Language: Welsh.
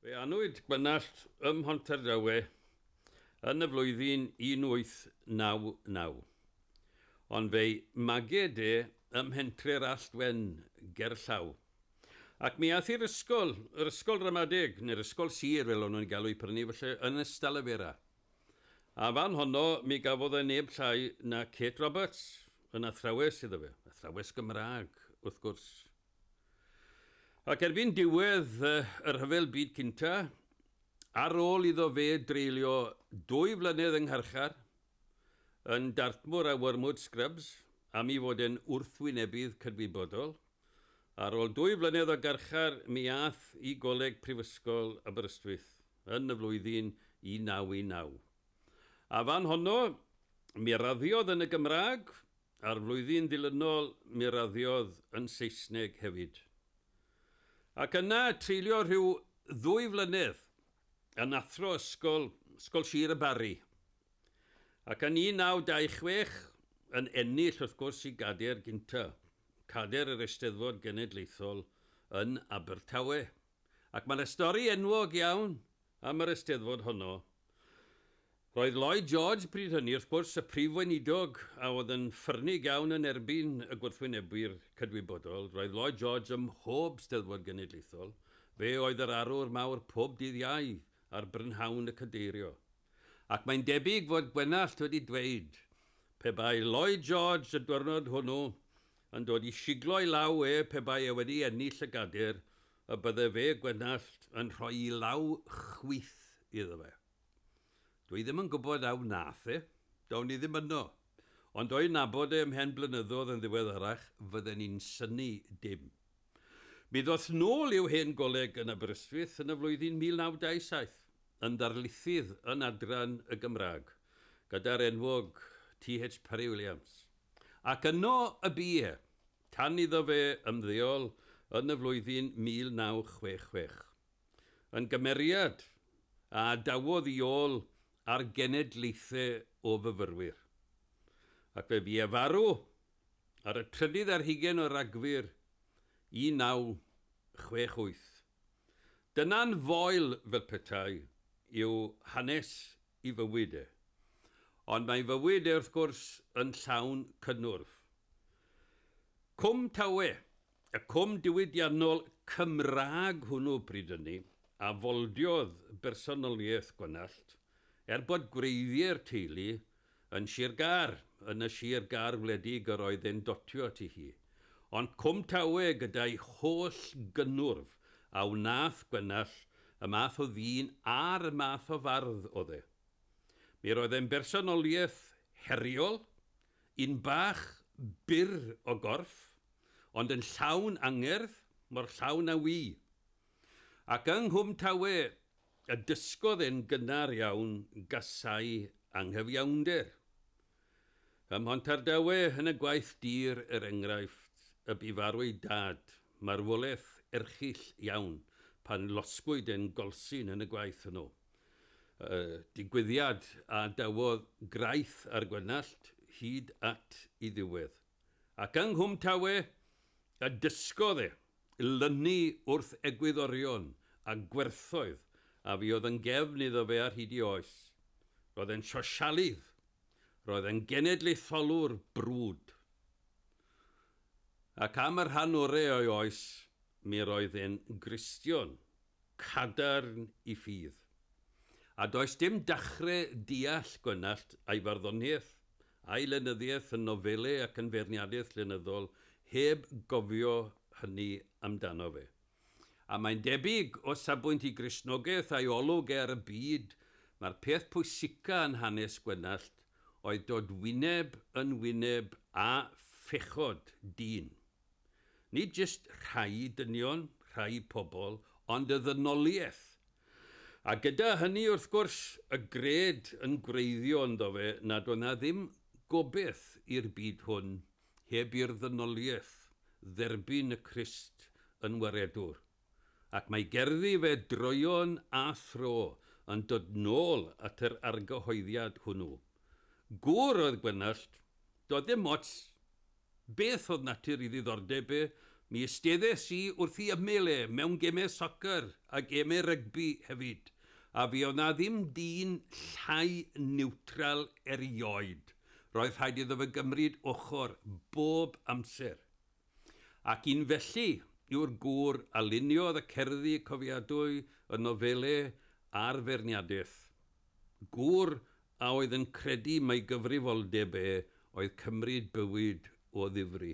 Fe anwyd Gwenallt ym Mhontardawe yn y flwyddyn 1899, ond fe'i maged e ym mhentre'r Allt Wen gerllaw. Ac mi ath i'r ysgol, yr ysgol ramadeg, neu'r ysgol sir fel o'n nhw'n galw i prynu, felly yn Ystalyfera. A fan honno, mi gafodd e neb llai na Kate Roberts yn athrawes iddo fe, athrawes Gymraeg, wrth gwrs. Ac erbyn diwedd y Rhyfel Byd Cynta, ar ôl iddo fe dreulio 2 flynedd yng ngharchar, yn Dartmoor a Wormwood Scrubs, am i fod e'n wrthwynebydd cydwybodol, ar ôl 2 flynedd o garchar mi ath i Goleg Prifysgol Aberystwyth yn y flwyddyn 1919. A fan honno, mi raddiodd yn y Gymraeg, a'r flwyddyn ddilynol mi raddiodd yn Saesneg hefyd. Ac yna treulio rhyw 2 flynedd yn athro ysgol, Ysgol Sir y Barri. Ac yn 1926 yn ennill wrth gwrs i gadair gynta, cadair yr Eisteddfod Genedlaethol yn Abertawe. Ac mae 'na stori enwog iawn am yr Eisteddfod honno. Roedd Lloyd George pryd hynny, wrth gwrs, y prif weinidog a oedd yn ffyrnig iawn yn erbyn y gwrthwynebwyr cydwybodol. Roedd Lloyd George ym mhob Steddfod Genedlaethol. Fe oedd yr arwr mawr pob dydd Iau ar brynhawn y cadeirio. Ac mae'n debyg fod Gwenallt wedi dweud, pe bai Lloyd George y diwrnod hwnnw yn dod i siglo ei law e pe bai e wedi ennill y gadair, y bydde fe, Gwenallt, yn rhoi ei law chwith iddo fe. Dwi ddim yn gwybod a wnaeth e, down i ddim yno. Ond o'i nabod e ymhen blynyddoedd yn ddiweddarach, fydden i'n synnu dim. Mi ddoth nôl i'w hen goleg yn Aberystwyth yn y flwyddyn 1927, yn ddarlithydd yn adran y Gymraeg, gyda'r enwog TH Parry Williams. Ac yno y bu e, tan iddo fe ymddeol yn y flwyddyn 1966. Yn gymeriad a adawodd i ôl ar genedlaethau o fyfyrwyr. Ac fe fu e farw ar y 23 o Ragfyr 1968. Dyna'n foel fel petai yw hanes i fywyd e. Ond mae fywyd e wrth gwrs yn llawn cynnwrf. Cwm Tawe, y cwm diwydiannol Cymraeg hwnnw bryd hynny, a foldiodd bersonoliaeth Gwenallt, er bod gwreiddiau'r teulu yn Sir Gâr, yn y Sir Gâr wledig yr oedd e'n dotio ati hi. Ond Cwm Tawe gyda'i holl gynnwrf a wnaeth Gwenallt y math o ddyn a'r math o fardd oedd e. Mi roedd e'n bersonoliaeth heriol, un bach byr o gorff, ond yn llawn angerdd, mor llawn â wy. Ac yng Nghwm Tawe y dysgodd e'n gynnar iawn gasau anghyfiawnder. Ym Mhontardawe, yn y gwaith dir, er enghraifft, y bu farw ei dad, marwolaeth erchyll iawn, pan losgwyd e'n golsyn yn y gwaith hwnnw. Y digwyddiad a adawodd graith ar Gwenallt hyd at ei ddiwedd. Ac yng Nghwm Tawe y dysgodd e lynu wrth egwyddorion a gwerthoedd a fuodd yn gefn iddo fe ar hyd ei oes. Roedd e'n sosialydd. Roedd e'n genedlaetholwr brwd. Ac am y rhan orau o'i oes, mi roedd e'n Gristion cadarn i ffydd. A does dim dachre deall Gwenallt a'i farddoniaeth, a'i lenyddiaeth yn nofelau ac yn feirniadaeth llenyddol heb gofio hynny amdano fe. A mae'n debyg, o safbwynt i Gristnogaeth a'i olwg e ar y byd, mae'r peth pwysica yn hanes Gwenallt oedd dod wyneb yn wyneb â phechod dyn. Nid jyst rhai dynion, rhai pobl, ond y ddynoliaeth. A gyda hynny, wrth gwrs, y gred yn gwreiddio ynddo fe nad oedd 'na ddim gobaith i'r byd hwn heb i'r ddynoliaeth dderbyn y Crist yn waredwr. Ac mae gerddi fe droeon a thro yn dod nôl at yr argyhoeddiad hwnnw. Gŵr oedd Gwenallt, doedd dim ots beth oedd natur ei ddiddordeb e Mi ysteddes i wrth ei ymyl e mewn gemau soccer a gemau rygbi hefyd, a fi oedd na ddim dyn llai niwtral erioed. Roedd rhaid iddo fe gymryd ochr bob amser. Ac un felly yw'r gŵr a luniodd y cerddi cofiadwy, y nofelau a'r feirniadaeth. Gŵr a oedd yn credu mai gyfrifoldeb e oedd cymryd bywyd o ddifri.